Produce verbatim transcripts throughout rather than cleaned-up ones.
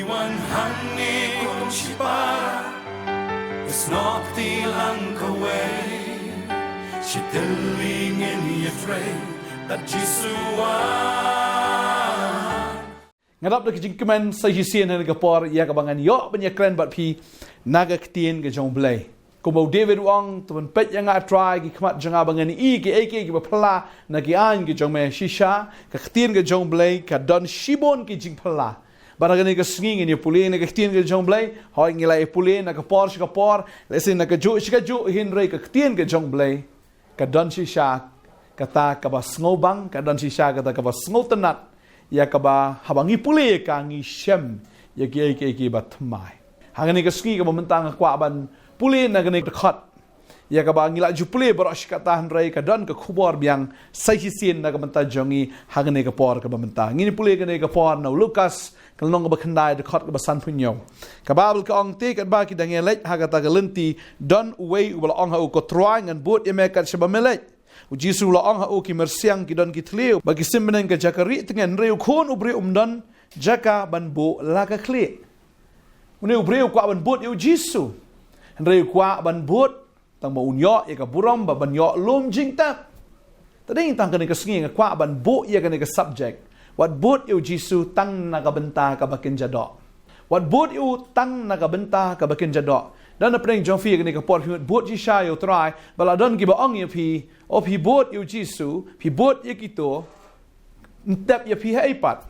Wan hangne kum shipara, snoh kti lang kawei, shi tylli ngin ïatrei, bad Jisu wan. Nga dap da ka jingkmen sa shisien ha kane ka por, ïa kaba ngan ïoh ban ïakren bad phi na ka ktien ka jong U Blei. Kumba u David u ong, to ban peit ïa nga Trai ki khmat jong nga ba ngan i kiei kiei kiba phylla na ki aiñ ki jong me. Shisha, ka ktien ka jong U Blei ka don shibun ki jingphylla. Bad ha kane ka sngi ngin ïa pule na ka ktien ka jong U Blei, hooid ngi la ïa pule na ka por sha ka por, lehse na kajuh sha kajuh, hynrei ka ktien ka jong U Blei ka don shisha kata kaba sngewbang, ka don shisha kata kaba sngewtynnat, ïa kaba haba ngi pule ïa ka ngi shem ïa kiei kiei kiba thymmai. Ha kane ka sngi kaba mynta nga kwah ban pule na kane ka dkhot, ïa kaba ngi la ju pule baroh shi katta, hynrei ka don ka khubor biang sa shisien na ka bynta jong ngi ha kane ka por kaba mynta. Ngin pule kane ka por na u Lukas, ka lynnong kaba khyndai, dkhot kaba sanphew hynñiew. Ka Baibl ka ong, te katba ki dang ïaleit ha kata ka lynti, don uwei uba la ong ha u, Ko Trai, ngan bud ïa me kat shaba me leit. U Jisu u la ong ha u, ki myrsiang ki don ki thliew bad ki sim bneng ka jaka rieh tngen, hynrei u Khun u briew um don jaka ban buh la ka khlieh. Une u briew u kwah ban bud ïa u Jisu, hynrei u kwah ban bud tang ba un ïoh ïa ka burom bad ban ïoh lum jingtep. Te dei tang kane ka sngi nga kwah ban buh ïa kane ka subject, wat bud ïa u Jisu tang na ka bynta kaba kynja doh. Wat bud ïa u tang na ka bynta kaba kynja doh. Don na pdeng jong phi ha kane ka por, phi mut bud shisha ïa u Trai, bad la don kiba ong ïa phi, o phi bud ïa u Jisu, phi bud ïa kito, yn tep ïa phi haei pat?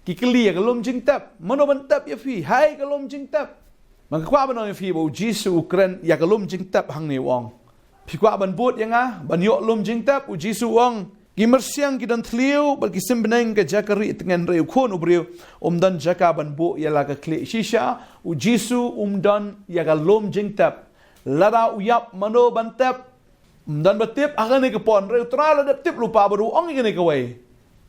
Ki kylli ïa ka lum jingtep, mano ban tep ïa phi, haei ka lum jingtep? Nga kwah ban ong ïa phi ba u Jisu u kren ïa ka lum jingtep hangne, u ong, phi kwah ban bud ïa nga ban ïoh lum jingtep? U Jisu u ong, ki myrsiang ki don thliew bad ki sim bneng ka jaka rieh tngen, hynrei u Khun u briew um don jaka ban buh ïa la ka khlieh. Shisha, u Jisu um don ïa ka lum jingtep. Lada u ïap, mano ban tep? Um don ba tip ha kane ka por, hynrei u Trai u la dep tip lypa bad u ong ïa kane kawei,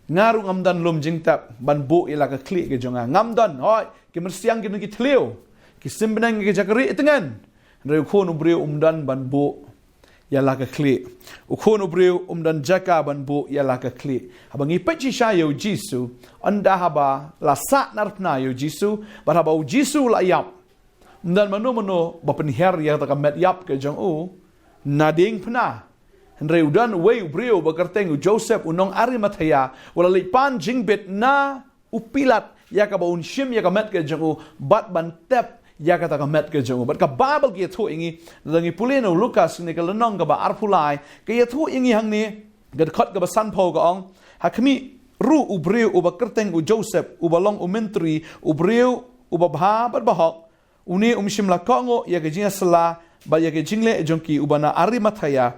nga ruh ngam don lum jingtep ban buh ïa la ka khlieh ka jong nga. Ngam don, hooid, ki myrsiang ki don ki thliew, ki sim bneng ka jaka rieh tngen, hynrei u Khun u briew um don ban buh ïa la ka khlieh. U Khun u briew um don jaka ban buh ïa la ka khlieh. Haba ngi peit shisha ïa u Jisu, ynda haba la sah narphna ïa u Jisu, bad haba u Jisu u la ïap, um don mano mano ba pynhiar ïa kata ka met ïap ka jong u na diengphna. Hynrei u don uwei u briew ba kyrteng u Joseph u nong Arimathea, u la leit pan jingbit na u Pilat ïa kaba un shim ïa ka met ka jong u bad ban tep ïa kata ka met ka jong u. Bad ka Baibl ka ïathuh ïa ngi, lada ngi pule na u Lukas ne ka lynnong kaba arphew lai, ka ïathuh ïa ngi hangne, ka dkhot kaba sanphew ka ong, ha khmih ruh u briew uba kyrteng u Joseph, uba long u myntri, u briew uba bha bad bahok, une um shym la kohnguh ïa ka jingïasylla bad ïa ka jingleh jong ki, uba na Arimathea,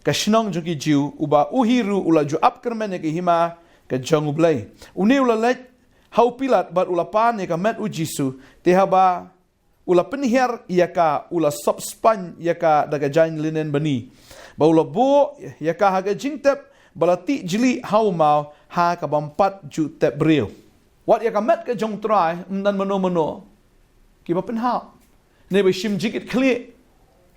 ka shnong jong ki Jiw, uba u hi ruh u la ju ap kyrmen ïa ka hima ka jong U Blei. Une u la leit ha u Pilat bad u la pan ïa ka met u Jisu. Te haba u la pynhiar ïa ka, u la sop spaiñ ïa ka da ka jaiñ linen bani, bad u la buh ïa ka ha ka jingtep ba la tih jlieh ha u maw, ha kabym pat ju tep briew. Wat ïa ka met ka jong u Trai ym don mano mano kiba pynhap, ne ba shim jingkitkhlieh.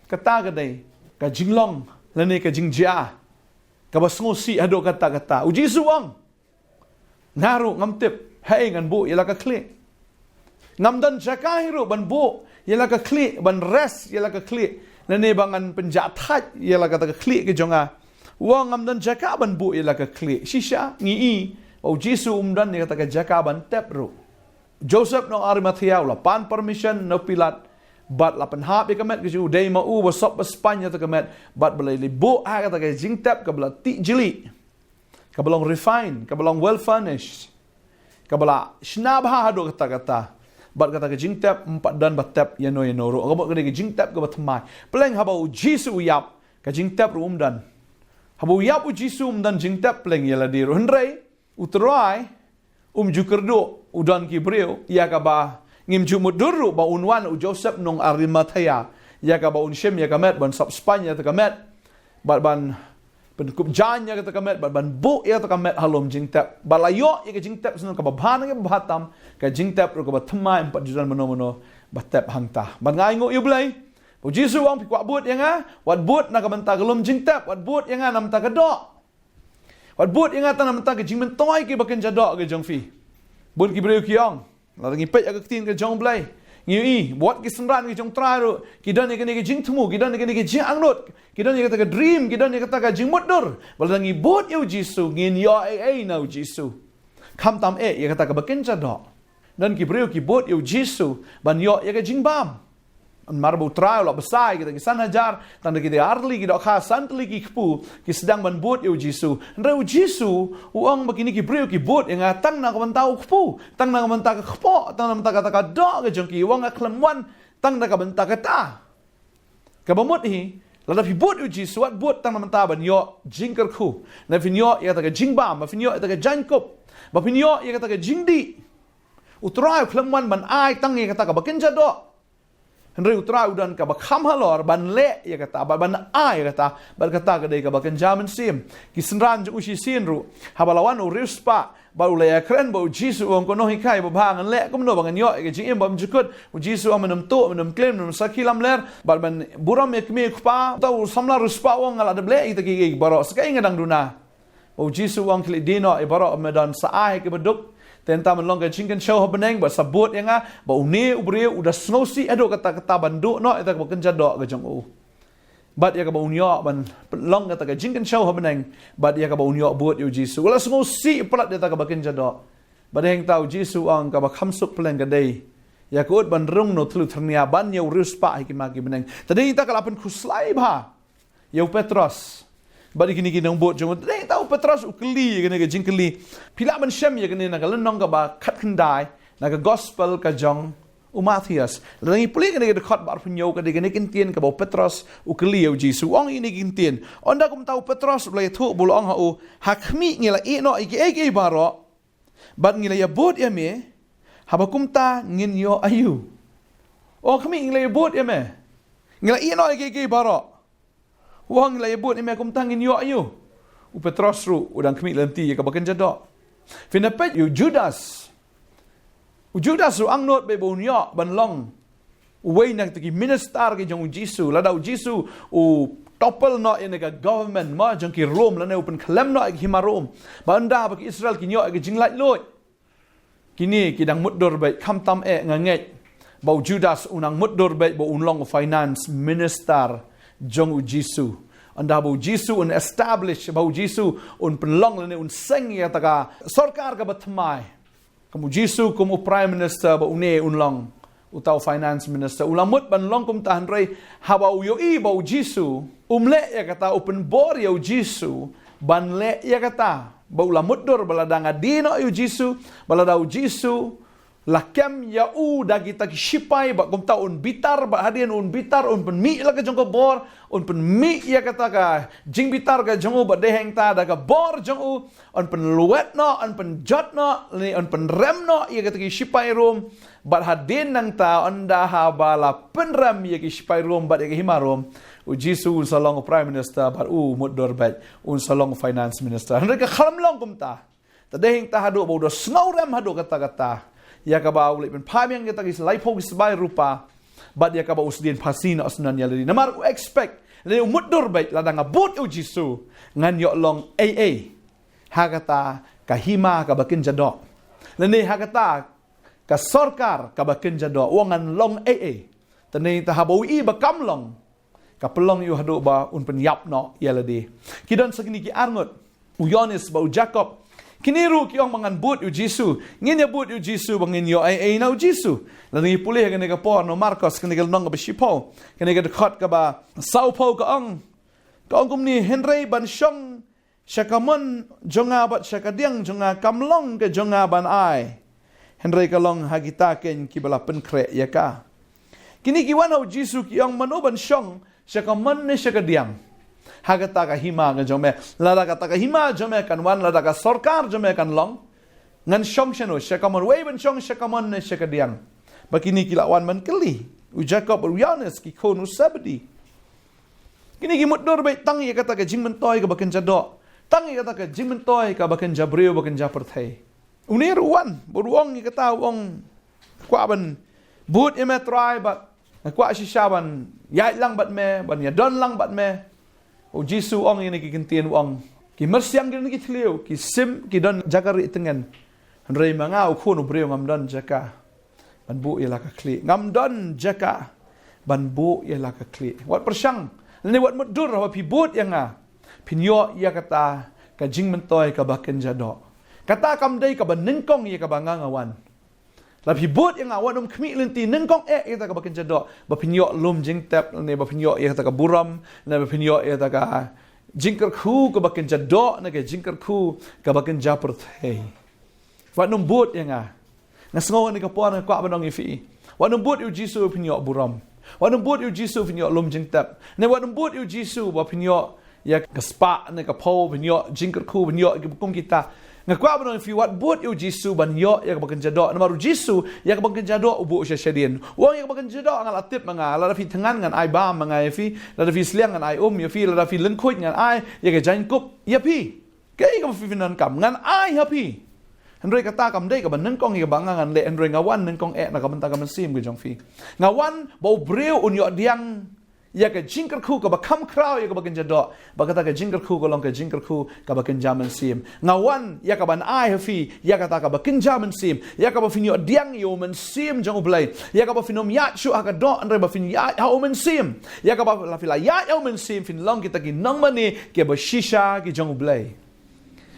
Kata ka dei ka jinglong lane ka jingjia kaba sngewsih haduh katta katta. U Jisu u ong, nga ruh ngam tip haei ngan buh ïa la ka khlieh. Ngam don jaka hi ruh ban buh ïa la ka khlieh, ban rest ïa la ka khlieh, lane ba ngan pynjah thait ïa la kata ka khlieh ka jong nga. U ong, ngam don jaka ban buh ïa la ka khlieh. Shisha ngi i ba u Jisu um don ïa kata ka jaka ban tep ruh. Joseph nong Arimathea u la pan permission na u Pilat bad la pynhap ïa ka met ka jong u, dei ma u ba sop ba spaiñ ïa kata ka met bad ba la leit buh ha kata ka jingtep kaba la tih jlieh, kaba long refine, kaba long well furnished, kaba la shna bha haduh katta katta. Bad kata ka jingtep ym pat don ba tep ïano ïano ruh. Ka mut ka dei ka jingtep kaba thymmai. Pleng haba u Jisu u ïap, ka jingtep ruh um don. Haba u ïap u Jisu um don jingtep pleng ïa lade ruh. Hynrei u Trai um ju kyrduh, u don ki briew ïa kaba ngim ju mutdur ruh ba un wan, u Joseph nong Arimathea, ïa kaba un shim ïa ka met, ban sop spaiñ ïa kata ka met, bad ban pynkup jaiñ ïa kata ka met, bad ban buh ïa kata ka met ha lum jingtep. Bad la ïoh ïa ka jingtep sngewbha, kaba bha ne kaba bha tam, ka jingtep ruh kaba thymmai, ym pat ju don mano mano ba tep hangta. Bad nga ainguh ïa U Blei ba u Jisu u ong, phi kwah bud ïa nga, wat bud na ka bynta ka lum jingtep, wat bud ïa nga na bynta ka doh. Wat bud ïa nga tang na bynta ka jingmyntoi kaba kynja doh ka jong phi. Bun ki briew ki ong, Lada ngi peit ïa ka ktien ka jong U Blei, ngi ïohi ba wat ki synran ki jong U Trai ruh ki don ïa kane ka jingthmu, ki don ïa kane ka jingangnud, ki don ïa kata ka dream, ki don ïa kata ka jingmutdur ba lada ngi bud ïa U Jisu ngin ïoh ei ei na U Jisu. Khamtam eh ïa kata kaba kynja doh. Don ki briew ki bud ïa U Jisu ban ïoh ïa ka jingbam. Namar ba U Trai u la bsa ïa kita ki san hajar, tang da kita ar tylli ki dohkha, san tylli ki kpu ki sdang ban bud ïa U Jisu. Hynrei U Jisu u ong ba kine ki briew ki bud ïa nga tang na ka bynta u kpu, tang na ka bynta ka kpoh, tang na ka bynta kata ka doh ka jong ki. U ong nga khlem wan tang na ka bynta kata. Kaba mut hi, lada phi bud ïa U Jisu, wat bud tang na ka bynta ban ïoh jingkyrkhu, lada phin ïoh ïa kata ka jingbam, ba phin ïoh ïa kata ka jaiñkup, ba phin ïoh ïa kata ka jingdih. U Trai u khlem wan ban ai tang ïa kata kaba kynja doh. Hynrei U Trai u don kaba kham halor ban leh ïa kata, bad ban ai ïa kata, bad kata ka dei kaba kynja mynsiem. Ki synran jong u shisien ruh, haba la wan u riewspah bad u la ïakren bad U Jisu, u ong, ko nonghikai babha, ngan leh kumno ba ngan ïoh ïa ka jingim bymjukut? U Jisu u ong, men ym tuh, men ym klim, men ym sakhi lamler, bad men burom ïa kmie kpa. Uta u samla riewspah u ong, nga la dep leh ïa kita kiei kiei baroh, sa kaei nga dang duna? Bad U Jisu u ong, khie leit die noh ïa baroh ba me don, sa ai ha kiba duk, te hangta men long ka jingkynshew ha bneng, bad sa bud ïa nga. Bad une u briew u da sngewsih haduh katta katta ban duh noh ïa kata kaba kynja doh ka jong u, bad ïa kaba un ïoh ban long kata ka jingkynshew ha bneng, bad ïa kaba un ïoh bud ïa U Jisu. U la sngewsih palat ïa kata kaba kynja doh. Bad hangta U Jisu u ong, kaba kham suk pleng ka dei, ïa ka ut ban rung na u thlu thyrnia ban ïa u riewspah ha ki ma ki bneng. Te dei hangta ka la pynkhuslai bha ïa u Petros bad ïa kine ki nongbud jong u. Te dei hangta u Petros u kylli ïa kane ka jingkylli. Phi lah ban shem ïa kane na ka lynnong kaba khatkhyndai na ka gospel ka jong u Mathaios. Lada ngi pule kane ka dkhot ba arphew hynñiew, ka dei kane ka ktien kaba u Petros u kylli ïa U Jisu. U ong ïa kane ka ktien. Ynda kumta u Petros u la ïathuh bad u la ong ha u, ha khmih ngi la ïeh noh ïa kiei kiei baroh, bad ngi la ïabud ïa me, haba kumta ngin ïoh aïu? U ong, khmih ngi la ïabud ïa me, ngi la ïeh noh ïa kiei kiei baroh. U ong, ngi la ïabud ïa me, kumta ngin ïoh aïu? U Petros ruh u dang khmih lynti ïa kaba kynja doh. Phin da peit ïa u Judas. U Judas u angnud beit ba un ïoh ban long uwei na kita ki minister ki jong U Jisu. Lada U Jisu u topple noh ïa kane ka government mo jong ki Rom, lane u pynkhlem noh ïa ka hima Rom, ba ynda ba ki Israel kin ïoh ïa ka jinglaitluid. Kine ki dang mutdur beit, khamtam eh nga ngeit ba u Judas u nang mutdur beit ba un long u finance minister jong U Jisu. Ynda ba U Jisu un establish, ba U Jisu un pynlong lane un seng ïa kata ka sorkar kaba thymmai, kum U Jisu kum u prime minister, ba une un long uta u finance minister. U la mut ban long kumta, hynrei haba u ïohi ba U Jisu um leh ïa kata, u pynbor ïa U Jisu ban leh ïa kata. Ba u la mutdur ba lada nga die noh ïa U Jisu, ba lada U Jisu la kem ïa u da kita ki shipai, bad kumta un bitar, bad hadien un bitar un pynmih la ka jong ka bor, un pynmih ïa kata ka jingbitar ka jong u, bad dei hangta da ka bor jong u un pynlwet noh, un pynjot noh, lane un pynrem noh ïa kita ki shipai Rom. Bad hadien nangta, ynda haba la pynrem ïa ki shipai Rom bad ïa ka hima Rom, U Jisu un sa long u prime minister, bad u mutdur beit un sa long u finance minister. Hynrei ka khlem long kumta. Te dei hangta haduh ba u da sngewrem haduh katta katta ïa kaba u leit pynphai biang ïa kita ki laiphew ki sbai rupa, bad ïa kaba u sdien phasi noh syndon ïa lade. Namar u expect, lane u mutdur beit, lada nga bud ïa U Jisu, ngan ïoh long ei ei ha kata ka hima kaba kynja doh, lane ha kata ka sorkar kaba kynja doh. U ong, ngan long ei ei. Te dei hangta haba u ïohi ba kam long, ka pynlong ïa u haduh ba un pynïap noh ïa lade. Ki don sa kine ki arngut, u Ïoannis bad u Jakob. Kine ruh ki ong ba ngan bud ïa U Jisu, ngin ïa bud ïa U Jisu ba ngin ïoh ei ei na U Jisu. Lada ngi pule ha kane ka por na u Markos, kane ka lynnong kaba shiphew, kane ka dkhot kaba sawphew, ka ong, ka ong kumne, hynrei ban shong sha ka mon jong nga bad sha ka diang jong nga kam long ka jong nga ban ai, hynrei ka long ha kita kein kiba la pynkhreh ïa ka. Kine ki wan ha U Jisu ki ong, mano ban shong sha ka mon ne sha ka diang ha kata ka hima ka jong me? Lada kata ka hima jong me kan wan, lada ka sorkar jong me kan long, ngan shong shano, sha ka mon? Wei ban shong, sha ka mon ne sha ka diang? Ba kine ki la wan ban kylli, u Jakob bad u Ïoannis, ki khun u Sebedi. Kine ki mutdur beit tang ïa kata ka jingmyntoi kaba kynja doh, tang ïa kata ka jingmyntoi kaba kynja briew, ba kynja pyrthei. Une ruh u wan bad u ong ïa kata, u ong, kwah ban bud ïa me Trai, bad kwah shisha ban ïaid lang bad me, ban ïadon lang bad me. U Jisu u ong ïa kine ki ktien, u ong, ki myrsiang ki don ki thliew, ki sim ki don jaka rieh tngen, hynrei ma nga u Khun u briew ngam don jaka. ban buh ïa la ka khlieh. Ngam don jaka ban buh ïa la ka khlieh. Wat pyrshang, lane wat mutdur, haba phi bud ïa nga, phin ïoh ïa kata ka jingmyntoi kaba kynja doh. Kata kam dei kaba nyngkong ïa kaba nga nga wan. Lada phi bud ïa nga, wat nym khmih lynti, nyngkong eh ïa kata kaba kynja doh, ba phin ïoh lum jingtep, ne ba phin ïoh ïa kata ka burom, ne ba phin ïoh ïa kata ka jingkyrkhu kaba kynja doh, ne ka jingkyrkhu kaba kynja pyrthei. Wat nym bud ïa nga. Nga sngew ha kane ka por nga kwah ban ong ïa phi, wat nym bud ïa u Jisu phin ïoh burom. Wat nym bud ïa u Jisu phin ïoh lum jingtep. Ne wat nym bud ïa u Jisu ba phin ïoh ïa ka spah ne ka phew, phin ïoh jingkyrkhu, phin ïoh ïa kiba kum kita. Nga kwah ban ong ïa phi, wat bud ïa u Jisu ban ïoh ïa kaba kynja doh. Namar u Jisu, ïa kaba kynja doh u buh sha shadien. U ong, ïa kaba kynja doh nga la tip ma nga. Lada phi thngan ngan ai bam ma nga ïa phi. Lada phi sliang ngan ai um ïa phi. Lada phi lyngkhuid ngan ai ïa ka jaiñkup ïa phi. Kaei kaba phi pyndonkam ngan ai ha phi. Hynrei kata kam dei kaba nyngkong ïa kaba nga ngan leh, hynrei nga wan nyngkong eh na ka bynta ka mynsiem ka jong phi. Nga wan ba u briew un ïoh pdiang ïa ka jingkyrkhu kaba kham khraw ïa kaba kynja doh, ba kata ka jingkyrkhu ka long ka jingkyrkhu kaba kynja mynsiem. Nga wan ïa kaban ai ha phi ïa kata kaba kynja mynsiem, ïa kaba phin ïoh pdiang ïa u Mynsiem jong U Blei, ïa kaba phin ym ïaid shuh ha ka doh, hynrei ba phin ïaid ha u Mynsiem, ïa kaba lada phi la ïaid ha u Mynsiem phin long kita ki nongmane kiba shisha ki jong U Blei.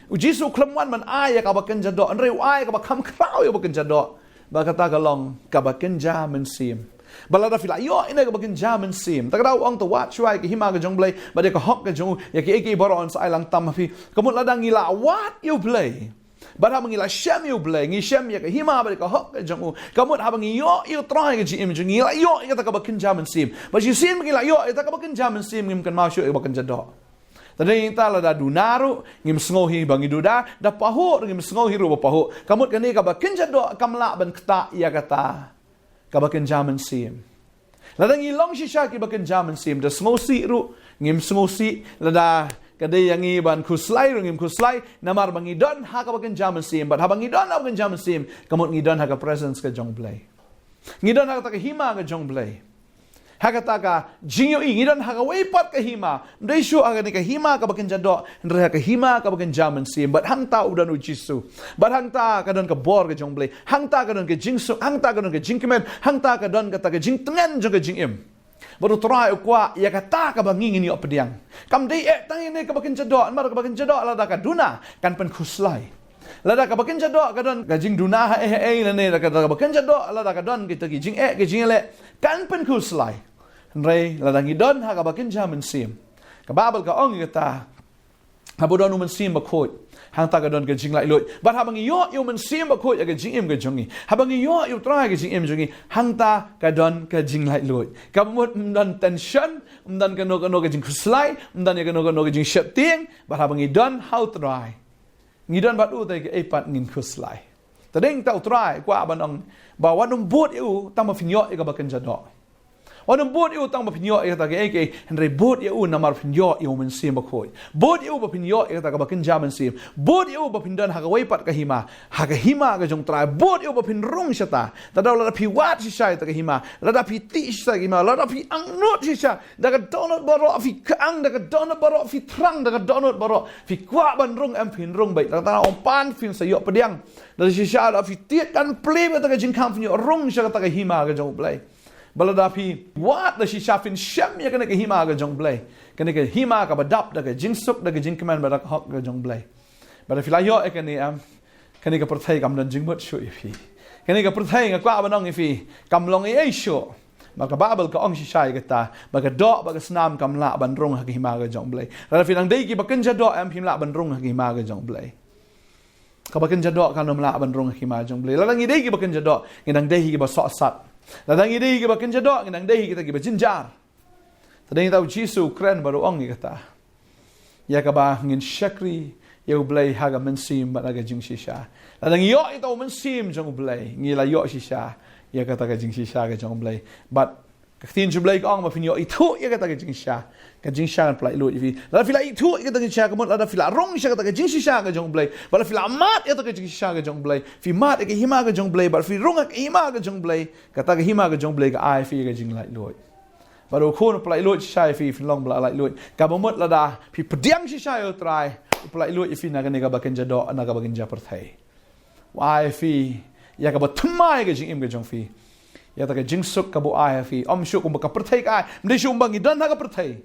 U Jisu u khlem wan ban ai ïa kaba kynja doh, hynrei u ai ïa kaba kham khraw ïa kaba kynja doh. Ba kata ka long kaba kynja mynsiem. Ba lada phi la ïoh ïa kaba kynja mynsiem, ta ka daw u ong, to wad shuwa ïa ka hima ka jong U Blei bad ïa ka hok ka jong u, ïa kiei kiei baroh yn sa ai lang tam ha phi. Ka mut lada ngi la wad ïa U Blei, bad haba ngi la shem ïa U Blei, ngi shem ïa ka hima bad ïa ka hok ka jong u, ka mut haba ngi ïoh ïa U Trai ha ka jingim jong ngi, ngi la ïoh ïa kata kaba kynja mynsiem. Bad shisien ba ngi la ïoh ïa kata kaba kynja mynsiem, ngim kynmaw shuh ïa kaba kynja doh. Te dei nangta lada duna ruh ngim sngew hi ba ngi duna, da pahuh ruh ngim sngew hi ruh ba pahuh. Ka mut kane kaba kynja doh kam lah ban ktah ïa kata kaba kynja mynsiem. Lada ngi long shisha kiba kynja mynsiem, da sngewsih ruh ngim sngewsih, lada ka dei ïa ngi ban khuslai ruh ngim khuslai, namar ba ngi don ha kaba kynja mynsiem. Bad haba ngi don ha kaba kynja mynsiem, ka mut ngi don ha ka presence ka jong U Blei. Ngi don ha kata ka hima ka jong U Blei. Ha kata ka jingïohi ngi don ha kawei pat ka hima. Ym dei shuh ha kane ka hima kaba kynja doh, hynrei ha ka hima kaba kynja mynsiem. Bad hangta u don U Jisu. Bad hangta ka don ka bor ka jong U Blei. Hangta ka don ka jingsuk, hangta ka don ka jingkmen, hangta ka don kata ka jingtngen jong ka jingim. Bad U Trai u kwah ïa kata kaba ngi ngin ïoh pdiang. Kam dei eh tang ïa kane kaba kynja doh, namar kaba kynja doh lada ka duna kan pynkhuslai. Lada kaba kynja doh ka don ka jingduna haei haei, lane lada kaba kynja doh lada ka don kita ki jingeh ki jingïaleh, kan pynkhuslai. Hynrei lada ngi don ha kaba kynja mynsiem, ka Baibl ka ong ïa kata, haba don U Mynsiem Bakhuid, hangta ka don ka jinglaitluid. Bad haba ngi ïoh ïa U Mynsiem Bakhuid ha ka jingim ka jong ngi, haba ngi ïoh ïa U Trai ha ka jingim jong ngi, hangta ka don ka jinglaitluid. Kaba mut ym don tension, ym don kano kano ka jingkhuslai, ym don ïa kano kano ka jingsheptieng. Bad haba ngi don ha U Trai, ngi don bad u, te kaei pat ngin khuslai. Te dei nangta U Trai u kwah ban ong ba wat nym bud ïa u tang ba phin ïoh ïa kaba kynja doh. Wat nym bud ïa u tang ba phin ïoh ïa kata kaei kaei, hynrei bud ïa u namar phin ïoh ïa U Mynsiem Bakhuid. Bud ïa u ba phin ïoh ïa kata kaba kynja mynsiem. Bud ïa u ba phin don ha kawei pat ka hima, ha ka hima ka jong U Trai. Bud ïa u ba phin rung shata. Ta daw lada phi wad shisha ïa kata ka hima, lada phi tih shisha ïa ka hima, lada phi angnud shisha, da ka dohnud baroh phi kyang, da ka dohnud baroh phi thrang, da ka dohnud baroh phi kwah ban rung, em phin rung beit. Da kata ong pan phin sa ïoh pdiang. Da shisha da phi tied kan plie beit da ka jingkhang, phin ïoh rung sha kata ka hima ka jong U Blei. Ba lada phi wad da shisha phin shem ïa kane ka hima ka jong U Blei, kane ka hima kaba dap da ka jingsuk, da ka jingkmen bad da ka hok ka jong U Blei. Bad lada phi la ïoh ïa kane, em, kane ka pyrthei kam don jingmut shuh ïa phi. Kane ka pyrthei nga kwah ban ong ïa phi, kam long ei ei shuh. Bad ka Baibl ka ong shisha ïa kata, ba ka doh bad ka snam kam lah ban rung ha ka hima ka jong U Blei. Lada phi dang dei kiba kynja doh, em, phim lah ban rung ha ka hima ka jong U Blei. Kaba kynja doh kan ym lah ban rung ha ka hima ka jong U Blei. Lada ngi dei kiba kynja doh, ngi dang dei hi kiba sohsat. Lada ngi dei hi kiba kynja doh, ngi dang dei hi kita kiba jynjar. Te dei nangta U Jisu u kren bad u ong ïa kata, ïa kaba ngin shakri ïa U Blei ha ka mynsiem bad ha ka jingshisha. Lada ngi ïoh ïa uta u Mynsiem jong U Blei, ngi la ïoh shisha ïa kata ka jingshisha ka jong U Blei. Bad ka ktien jong U Blei ka ong ba phin ïoh ithuh ïa kata ka jingshisha, ka jingshisha kan pyllait luid ïa phi. Lada phi la ithuh ïa kata ka jingshisha, ka mut lada phi la rung sha kata ka jingshisha ka jong U Blei, bad lada phi la mad ïa kata ka jingshisha ka jong U Blei, phi mad ïa ka hima ka jong U Blei, bad phi rung ha ka hima ka jong U Blei, kata ka hima ka jong U Blei ka ai ïa phi ka jinglaitluid. Bad u Khun u pyllait luid shisha ïa phi, phin long ba la laitluid. Kaba mut lada phi pdiang shisha ïa U Trai, u pyllait luid ïa phi na kane kaba kynja doh, na kaba kynja pyrthei. U ai ïa phi ïa kaba thymmai ka jingim ka jong phi. Ïa kata ka jingsuk kaba u ai ha phi. Ym shuh kumba ka pyrthei ka ai. Ym dei shuh kumba ngi don ha ka pyrthei.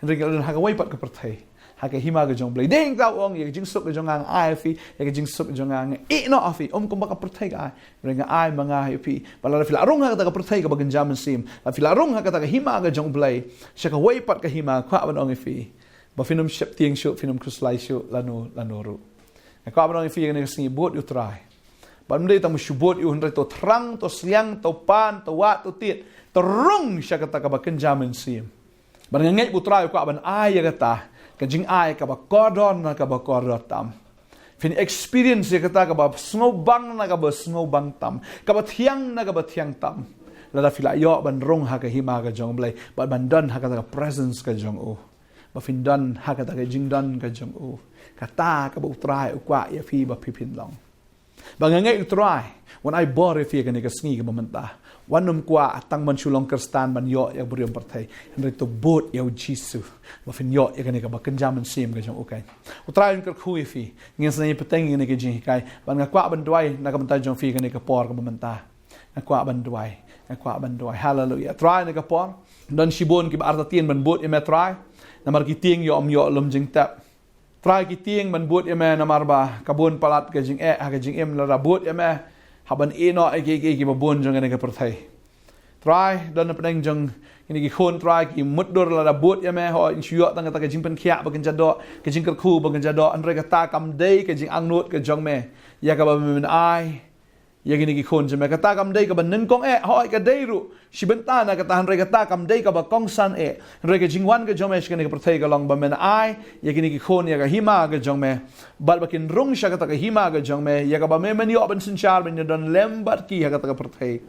Hynrei ngi don ha kawei pat ka pyrthei. Ha ka hima ka jong u Blei. Dei hangta u ong ïa ka jingsuk ka jong nga nga ai ha phi. Ïa ka jingsuk ka jong nga nga ïeh noh ha phi. Ym kumba ka pyrthei ka ai. Hynrei nga ai ma nga ha phi. Bad lada phi la rung ha kata ka pyrthei kaba kynja mynsiem. Lada phi la rung ha kata ka hima ka jong u Blei. Sha kawei pat ka hima kwah ban ong ïa phi. Ba phin ym sheptieng shuh, phin ym khuslai shuh, lano, lano ruh. Nga kwah ban ong ïa phi kane ka sngi bud ïa u Trai. Bad ym dei tang ba shu bud ïa u hynrei to thrang, to sliang, to pan, to wad, to tied, to rung sha kata kaba kynja mynsiem. Bad nga ngeit ba u Trai u kwah ban ai ïa kata, ka jingai kaba kordor na kaba kordor tam. Phin experience ïa kata kaba sngewbang na kaba sngewbang tam, kaba thiang na kaba thiang tam. Lada phi la ïoh ban rung ha ka hima ka jong u Blei, bad ban don ha kata ka presence ka jong u. Ba phin don ha kata ka jingdon ka jong u. Kata kaba u Trai u kwah ïa phi ba phi phin long. Ba nga ngeit u Trai un ai bor ïa phi kane ka sngi kaba mynta. Wat nym kwah tang ban shu long Khristan ban ïoh ïa ka buriam pyrthei. Hynrei to bud ïa u Jisu. Ba phin ïoh ïa kane kaba kynja mynsiem ka jong u keiñ. U Trai un kyrkhu ïa phi. Ngin sa ïa pateng ïa kane ka jinghikai. Bad nga kwah ban duwai na ka bynta jong phi kane ka por kaba mynta. Nga kwah ban duwai. Nga kwah ban duwai. Haleluia. Trai, na ka por don shibun kiba artatien ban bud ïa me Trai. Namar ki tieng ïoh ym ïoh lum jingtep. Trai, ki tieng ban bud ïa me namar ba ka bun palat ka jingeh ha ka jingim. Lada bud ïa me hap ban ïeh noh ïa ki, ki, kiba bun jong kane ka pyrthei. Trai, don na pdeng jong kine ki khun Trai ki mutdur lada bud ïa me, hooid, shu ïoh tang kata ka jingpynkhiah ba kynja doh, ka jingkyrkhu ba kynja doh, hynrei kata kam dei ka jingangnud ka jong me. Ïa kaba men ai ïa kine ki khun jong me. Kata kam dei kaba nyngkong eh, hooid ka dei ruh shi bynta na kata, hynrei kata kam dei kaba kongsan eh. Hynrei ka jingwan ka jong me sha kane ka pyrthei ka long ba men ai ïa kine ki khun ïa ka hima ka jong me. Bad ba kin rung sha kata ka hima ka jong me, ïa kaba me men ïoh ban synshar, men ïoh don lem bad ki ha kata ka pyrthei.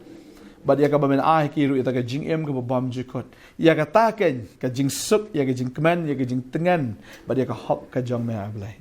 Bad ïa kaba men ai ki ruh ïa kata ka jingim kaba bymjukut. Ïa kata keiñ ka jingsuk, ïa ka jingkmen, ïa ka jingtngen bad ïa ka hok ka jong me, A Blei.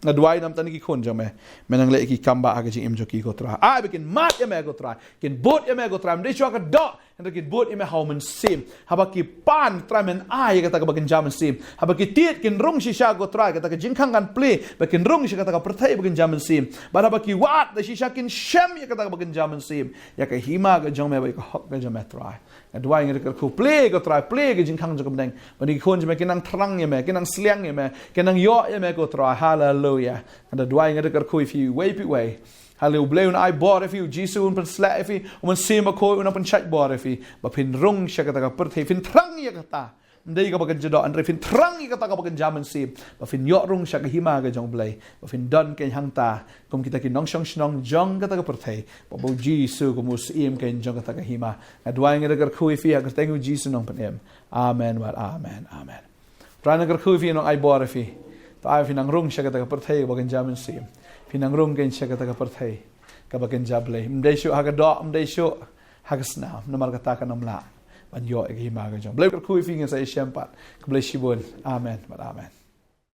Nga duwai namar kine ki khun jong me. Men nang leh ïa ki kam ba ha ka jingim jong ki, ko Trai. Ai ba kin mad ïa me, ko Trai. Kin bud ïa me, ko Trai. Ym dei shuh ha ka doh, hynrei kin bud ïa me ha u mynsiem. Haba ki pan, Trai, men ai ïa kata kaba kynja mynsiem. Haba ki tied, kin rung shisha, ko Trai, kata ka jingkhang kan plie, ba kin rung shisha kata ka pyrthei ba kynja mynsiem. Bad haba ki wad da shisha, kin shem ïa kata kaba kynja mynsiem. Ïa ka hima ka jong me bad ïa ka hok ka jong me, Trai. Nga duwai, nga da kyrkhu, plie, ko Trai, plie ka jingkhang jong ka bneng. Ba kine ki khun jong me kin nang thrang ïa me, kin nang sliang ïa me, kin nang ïoh ïa me, ko Trai. Haleluia. Nga da duwai, nga da kyrkhu ïa phi uwei pa uwei. Haleluia. U Blei un ai bor ïa phi, u Jisu un pynshlur ïa phi, u Mynsiem Bakhuid un nang pynshait bor ïa phi. Ba phin rung sha kata ka pyrthei, phin thrang ïa kata. Ym dei kaba kynja doh, hynrei phin thrang ïa kata kaba kynja mynsiem. Ba phin ïoh rung sha ka hima ka jong u Blei. Ba phin don keiñ hangta kum kita ki nongshong shnong jong kata ka pyrthei. Bad ba u Jisu kum u Syiem keiñ jong kata ka hima. Nga duwai, nga da kyrkhu ïa phi ha ka kyrteng u Jisu Nongpynim. Amen, bad amen, amen. Trai, nang kyrkhu ïa phi, nang ai bor ïa phi. To ai phi nang rung sha kata ka pyrthei kaba kynja mynsiem. Phi nang rung keiñ sha kata ka pyrthei kaba kynja Blei. Ym dei shuh ha ka doh, ym dei shuh ha ka snam. Namar kata kan ym lah ban ïoh ïa ka hima ka jong u Blei. Kyrkhu ïa phi, ngin sa ïashem pat. Khublei shibun. Amen, bad amen.